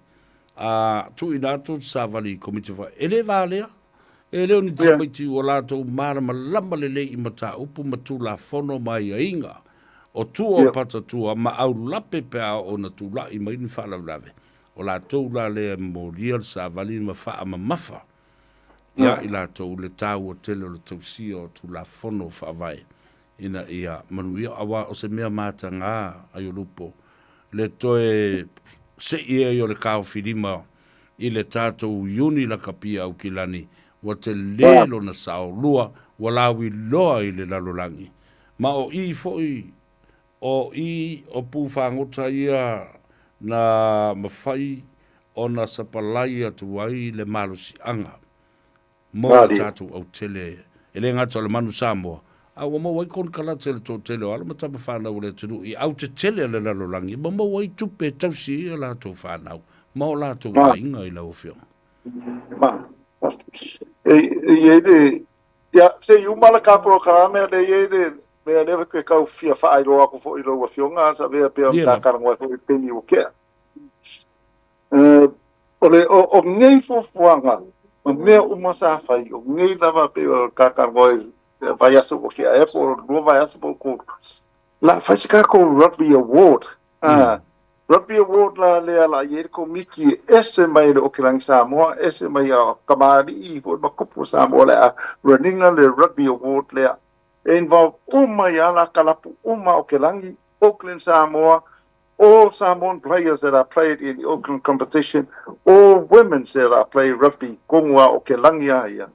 a tuuina atu le savali i komiti faafoe. E le valea, e le o ni tamaiti ua latou malamalama lelei i mataupu ma tulafono ma aiaiga o tua o patatua ma aulape pe a oo ina tulai mai ni faalavelave. O latou la lea e momolia le savali ma faamamafa iā i latou le taua tele o le tausia o Tulafono Faavae ina ia manuia, aua o se mea mataga a Iolupo le toe se'i ai o le kaofilima i le tatou Iuni Lakapi Aukilani ua telē lona sao lua ua lauiloa i le lalolagi. Ma o i foi O i o pū fagota ia na mafai ona sapalai atu ai le malosiaga mo le tatou autele, e le gata o le manu Samoa, a ua maua ai konekarate a le toatele o alo ma tama fanau o le atunuu i autetele a le lalolagi ma maua ai tupe e tausi ai a latou fanau ma o latou aiga i lau Afioga. Ma, e i ai le, ia, se i uma le ka polokalame lea e i ai le mea lea e tau fia faailoa atu foi i lau Afioga, sa avea pea ona ta talanoa ai foi i le taimi ua tea. O le, o, o nei fuafuaga ma mea uma sa fai, o nei lava pei o ta talanoa i le vaiaso ua tea ea po o le 2 vaiaso po o le 3, la fai se tatou Rugby Award. Rugby Award la lea la i ai le komiti e ese mai e le Okelagi Samoa, ese mai a kamali'i foi ma kupu o Samoa le a run ina le Rugby Award lea. E involve uma ai lava la kalapu uma a Okelagi, Auckland Samoa, all Samoan players that are played in the Auckland competition, all women that are play rugby kogu a Okelagi a ia.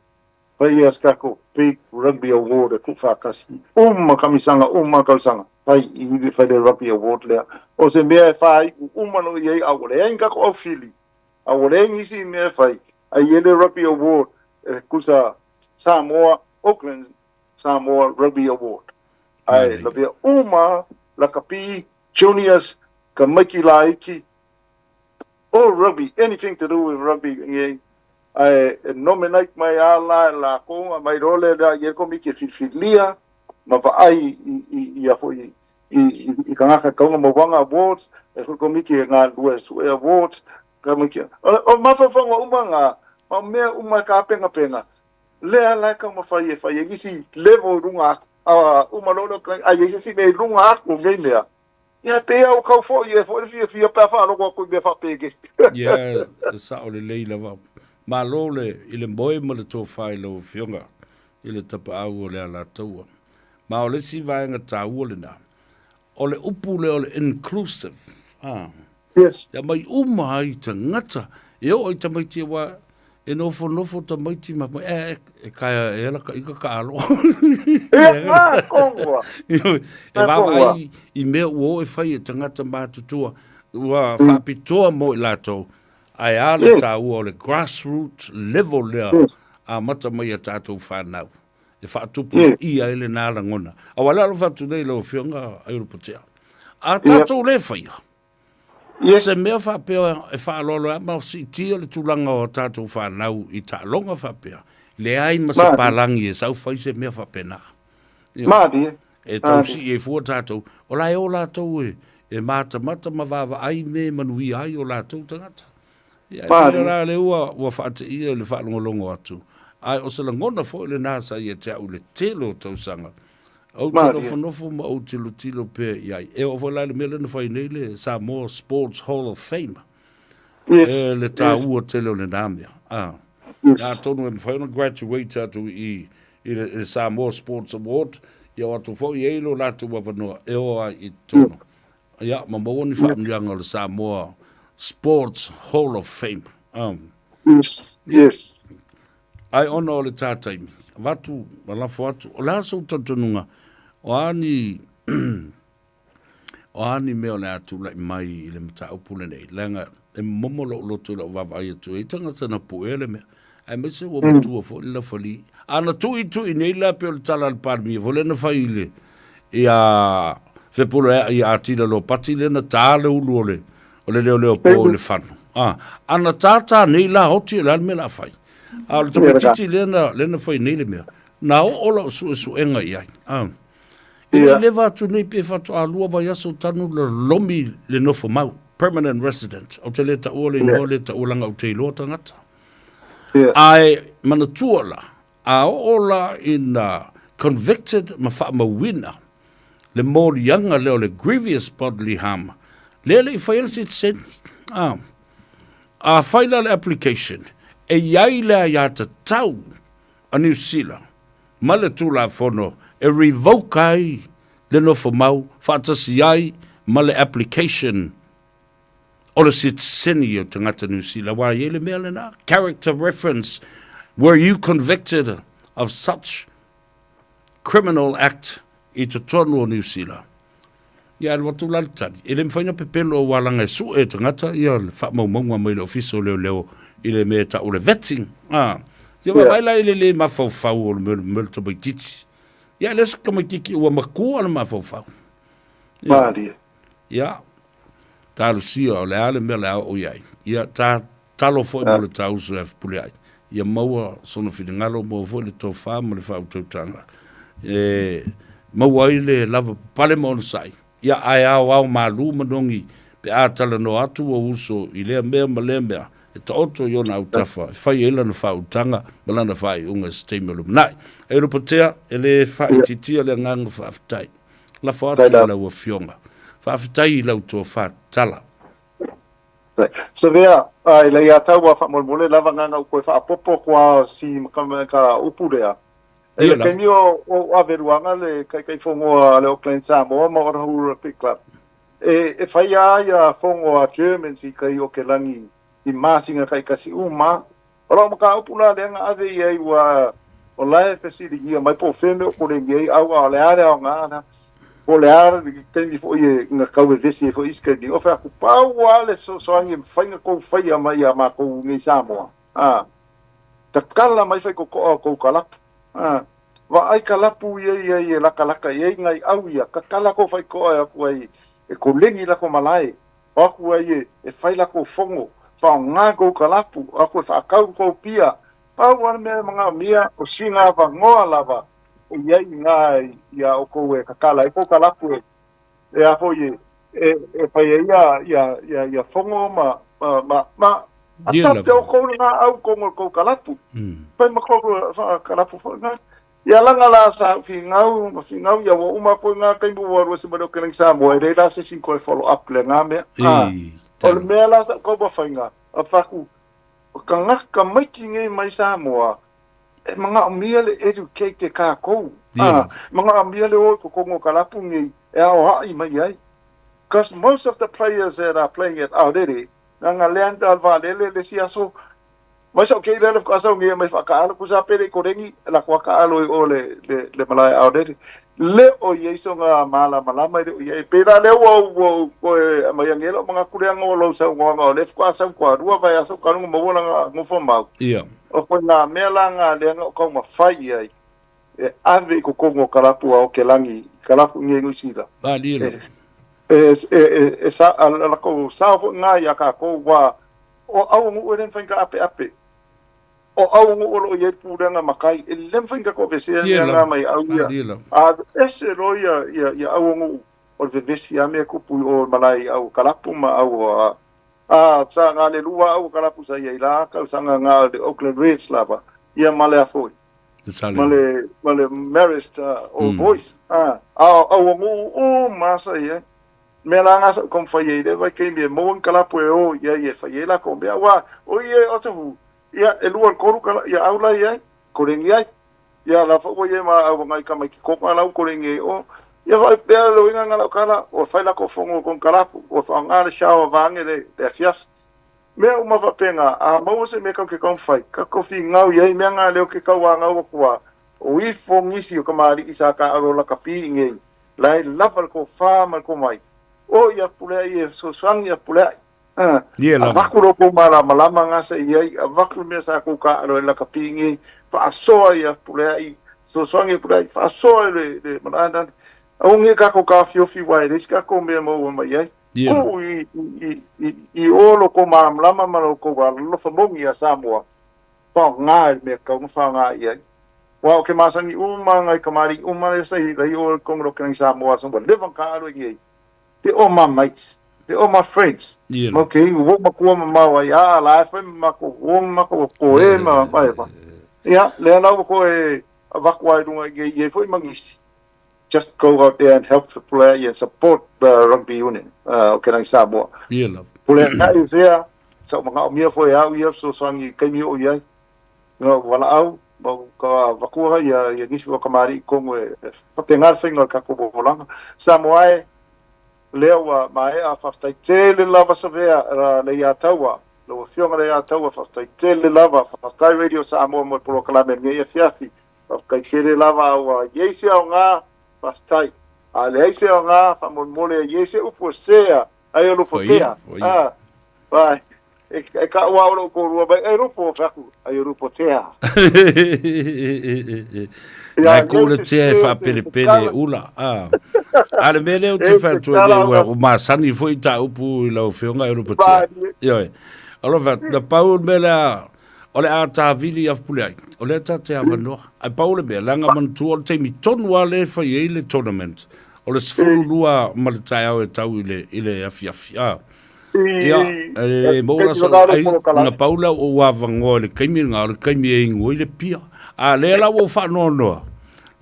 Fai ia se takou big rugby award e tuufaatasi uma kamisaga uma tausaga fai i fai le rugby award lea. O se mea e faaiu uma loa i ai a ua leai ni tatou aufili, a ua leai nisi mea e fai, ae i ai le rugby award e tusa Samoa Auckland Samoa Rugby Award. Ae lavea uma lakapi, juniors, tamaiti laiti, all rugby, anything to do with rugby nei, ae e nominate mai a la e lakou ma mai loa lea i ai le komiti e filifilia ma vaai i ia foi i tagata e tatau ona mauaga awards, e foi komiti e galulue e sue awards, o mafaufauga uma na, ma mea uma e tapenapena, lea la e taumafai e fai ai nisi level i luga atu, a uma loa lea, a i ai se isi mea i luga atu o nei mea, ia e pei lava ua tau foi ea foi le fiafia pe a faalogo atu i mea faapenei. Ia, e sao lelei lava. Malo le, i le moe ma le tofa i lau Afioga i le tapaau o le Alataua. Ma o le isi vaega taua lena, o le upu lea o le inclusive, a. Yes. Ia mai uma ai tagata, e oo i tamaiti aua e nofonofo tamaiti ma mai, e, e kaea e ala ka ika ka alo. Ia, ngā kongua. E vaavaai i mea ua oo e fai e tagata matutua, ua faapitoa mo i latou, ae a le taua o le grassroot level lea amata mai a tatou fanau e faatupulaia ai lena lagona. Aua le alofa atu nei i lau Afioga Aiolupotea, a tatou le faia, Yes. Se mea faapea e faaaloalo ai ma siitia le tulaga o tatou fanau i taaloga faapea, leai ma se palagi e sau fai se mea faapena. Malie. E tau sii ai fua tatou, o la e o latou e matamata ma vaavaai me manuia ai o latou tagata. Ia, e pei la lea ua faateia i le faalogologo atu, ae o se lagona foi lena sa ia te au i le tele o tausaga, Ou te nofonofo ma ou tilotilo pea i ai. E oo foi la i le mea lea na fai nei le Samoa Sports Hall of Fame. Yes. E le taua tele o lena mea. Ah. Yes. Atonu e mafai ona graduate atu i le Samoa Sports Award, ia o atu foi e i ai lo latou avanoa e o ai i totonu. Ia, ma maua ni faamanuiaga o le Samoa Sports Hall of Fame. Yes, yes. Ae ona o le tā taimi, avatu ma lafo atu, o le a sou talitonuga, o a ni, o a ni mea o le a tulai mai i le mataupu lenei, leaga e momo lou loto i lau vaavaai atu e i ai tagata na puea le mea, aemaise ua matua foi le lafalii. A na tuitui nei la pei o le tala a le Palemia foi lea na fai i le, ia Fepulea'i atila lo pati lea na tā le ulu o le o le leoleo po i le fanu. A, ana tātā nei la oti o le a le mea la fai. A o le tamaitiiti lea na, lea na fai nei le mea, na oo lau suesuega i ai. A, e le leva atu nei pe faatoa lua vaiaso tanu lolomi le nofo mau, permanent resident. Ou te le taua le igoa le taua leaga ou te iloa tagata. Ae manatua la, A oo la ina convicted ma faamauina le moliaga lea o le grievous bodily harm, lea e le i faia le sitiseni. A, a fai la le application, e i ai le aiatatau a Niu Sila ma le Tulafono e revoke ai le nofomau faatasi ai ma le application o le sitiseni o tagata Niu Sila, aua e i ai le mea lena, character reference, were you convicted of such criminal act i totonu o Niu Sila? Ia, alu atu la le tali, e le mafai ona pepelo aua leaga e sue e tagata ia le faamaumauga mai le Ofisa o Leoleo i le mea e tau o le vetting. Ah, ia vaavaai la i le le mafaufau o le mea o le tamaitiiti. Ia, e le o se tamaitiiti ua matua le mafaufau. Ia. Malie. Ia, talosia o le a le mea o le a oo i ai. Ia, ta talo foi mo le ta uso ia Fepuleai. Ia maua sona finagalo, maua foi le tofa ma le faautautaga e maua ai le lavapapale ma onosai. Ia, ae aoao malu ma nogi pe a talanoa atu ou uso i lea mea ma lea mea, e taoto i ona autafa e fai ai lana faautaga ma lana faaiuga i se taimi o lumanai. E Lopatea, e le faaitiitia le agaga faafetai. Lafo atu i lau Afioga. Faafetai i lau tofa tatala. Savea, e lei a tau a faamolemole lava nganga u koe faapopo kua si ka upu lea. E le kaimi o o Aveluaga le taitaifono a le Auckland Samoa ma Otahuhu Rugby Club. E e fai a ia fono a Germans i kai o ke langi i masina taitasi uma. O lau mataupu la lea na ave i ai ua o la e fesiligia mai po o fea mea o koleni ai au a o le a le aoga la po o le a le taimi foi e na tau vevesi ai foi isi taimi o fai atu pau lava le fesoasoani e mafai ona tou faia mai ia matou nei Samoa a tatala mai faitotoa o tou kalapu a vaai kalapu ia i ai e latalata i ai nai au ia tatala tou faitotoa e o atu ai e koleni latou malae O atu ai e fai latou fono, faaaoga tou kalapu, o atu e faatau tou pia. Pau lava le mea e manaomia, o sina avanoa lava e i ai i ina iā outou e tatala ai tou kalapu e e a foi e e fai ai ia ia ia ia fono ma ma ma ma Ia atape lava. outou i laau i totonu o le tou kalapu. Fai ma tou kalapu foi lena. Ia laga la sa ou finau ma finau ia ua uma foi nga taimi ua alu ese mai le Okelangi Samoa e leai la se isi toe follow up le nga mea a o le mea la sa ou taumafaiga a faku o tagata maiki nei mai Samoa e manaomia le educate e tatou a manaomia le o i totonu o kalapu nei e aoai mai ai cause most of the players that are playing at Aorere na land al vaalele le isi aso Mai sau kei lele whakasau ngia mai whakaalo ku sa pere ko rengi la ko whakaalo i o le le le malae ao rere le o i so nga mala malama le o i pe la le o o ko e mai angelo mga kule anga o lo sau ngo o le whakasau ko rua vai aso ka ngo mo la ngo fo mau Ia. O ko nga mea la nga le nga o kau ma fai ai e ave i ko kongo kalapu a o ke langi kalapu ngi ngi sila Malie e e e e sa la ko sa fo nga ia ka ko wa O auanu'u e le mafai ona taapeape, o auanu'u o lo o i ai le pulega matai, e le mafai ona tatou avesea Ia mea na lava, mai au ia. malie lava. A ese loa ia, ia, ia auanu'u o le vevesi lava mea e tupu i o i le malae i au o Kalapu ma au o a, a sa na le lua au o Kalapu sa i ai la tausaga na o le Oakland Reds lava, ia ma le a foi, Le sale. ma le, ma le Marist Old Boys, a, a o auanu'u uma lava sa i ai. Mea la nga sa ou taumafai ai i lea vaitaimi e maua ni kalapu e o i ai e fai ai lakou mea, aua o i e Otahuhu, ia, e lua i le tolu kala, ia au la i ai, koleni ai. Ia la foi ua i ai ma au nai tamaiti koka la ua koleni ai o. Ia vaai pea le uiga nga lau kala, ua fai lakou fono i kona kalapu, ua faaaoga le shower vaeane le afiafi. Mea uma faapena, a maua se mea kau ke taumafai, tatou finau i ai mea nga leo ke tauanau atu a o ifo nisi o kamali'i sa taalo lakapi i nei, La e lava le tofa ma le tomai. O ia Pulea'i e fesoasoani ia Pulea'i. A, Ia lava. avatu lo tou malamalama nga sa i ai, avatu le mea sa tou taaalo ai lakapi nei, faasoa ia Pulea'i, fesoasoani ia Pulea'i, faasoa le, le malae lale. Aua nei tatou taofiofi aua e leai se tatou mea e maua mai ai. Tuu i, i, i, i o lo tou malamalama ma lo tou alolofa moni ia Samoa, faaaoga i le mea e tatau ona faaaoga i ai. Aua ou te masani uma nai tamalii uma lea sa i i o i totonu o le Okelangi Samoa sa ua leva ona taaalo i ai. They all my mates. They all my friends. Mau ke inu ua matua mamao ai a la e fai ma matou uo ma matou koe ma ma e fa. Ia, lea la ua toe avatu ai lunga i ai foi ma nisi. Just go out there and help the player and support the rugby union o Kelangi Samoa. Ia lava. Pule aʻe sea, sa ou manaʻomia foi e au ia fesoasoani i taimi o i ai. Na ou valaau ma ou ka avatua ia ia nisi o kamaliʻi i totonu e faapena le faiga o le tatou olaga. Samoa e, lea ua maea, faafetai tele lava Savea Leiataua, lau Afioga Leiataua, faafetai tele lava, faafetai Radio Samoa mo le polokalame i lenei afiafi. Faafetai tele lava a ua i ai se aoga, faafetai. A leai se aoga, faamolemole e i ai se upu e sea, ai o Lupotea. A, vai, e, e ka ua o lou kōrua mai, e Lupo, fai atu, ai o Lupotea. Nai ko le tea e faapelepele e ula. A, a le mea lea ou te fai atu ai nei, ua masani foi ta upu i lau afioga e Lupotea. Ioe. Alofa, na pau le mea lea, O le a tavili i Afupuleai, o lea ta te avanoa. Ae pau le mea, leaga manatua o le taimi tonu lava lea e fai ai le tournament, o le 12 ma le taeao e tau i le, i le afiafi. A. Ia, e maua la sau ai, na pau lea o ou avanoa i le taimi lena, o le taimi e inu ai le pia. A lea la ua ou faanoanoa,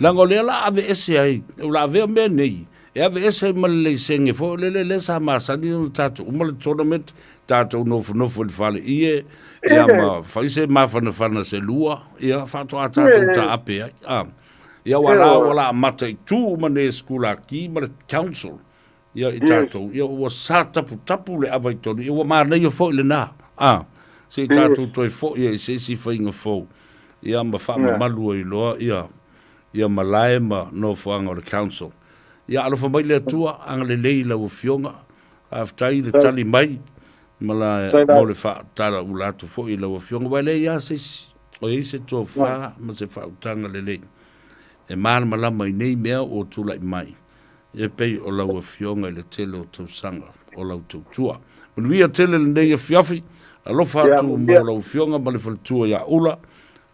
leaga o lea la a aveese ai, o le a avea mea nei, e aveese ai ma le laisene foi lele lea sa masani ona tatou uma le tournament, tatou nofonofo i le fale ie, ia ma fai se mafanafana se lua, ia faatoa tatou taape ai. A, ia ua la ua la mataitu uma nei e Sikulaki ma le council, ia i tatou, ia ua sa taputapu le ava i tonu, ia ua manaia foi lena, a, se i tatou toe foi ai i se isi faiga fou, ia ma faamamalu ai loa ia, ia malae ma nofoaga o le council. Ia alofa mai le Atua, agalelei i lau Afioga, Faafetai le tali mai ma la, mo le faatalaula atu foi i lau Afioga, aua e leai lava se isi o i ai se tofa ma se faautaga lelei e malamalama i nei mea ua tulai mai, e pei o lau Afioga i le tele o tausaga o lau tautua. Manuia tele lenei afiafi, alofa atu mo lau Afioga ma le faletua ia Ula,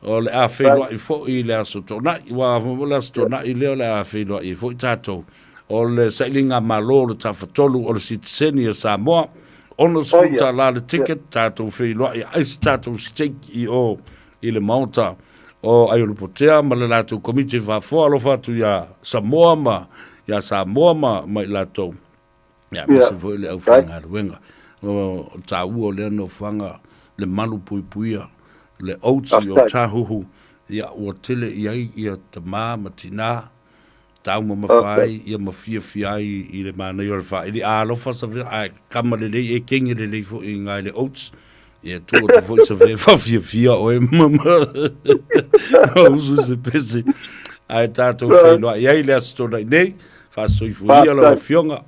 o le a feiloai foi i le Aso Toonai, aua o le Aso Toonai lea o le a feiloai ai foi tatou. O le sailiga malo o le Tafatolu o le Sitiseni a Samoa, $60 le ticket, tatou feiloai ai se tatou steak i o i le Maota o Aiolupotea ma le latou Komiti Faafoa. Alofa atu iā Samoa ma iā Samoa ma, ma i latou. Ia, aemaise foi le aufaigaluega. O taua o lea nofoaga, le malu puipuia, le oats o Tāhuhu, ia, ua tele i ai ia tamā ma tinā, taumamafa ai, ia ma fiafia ai i le manaia o le faaili. A alofa sa fea, ae kama lelei, e kenge lelei foi i ngā i le oats, ia tuu atu foi sa fea e whawhiawhia oe ma ma ma usu se pese. Ae tātou whailoa i ai le aso tōnai nei, whaasoifuia lau afioga.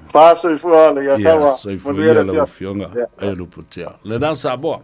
Whaasoifua le ia taua. Ia, soifuia lau afioga, ai luputea. Lena Samoa.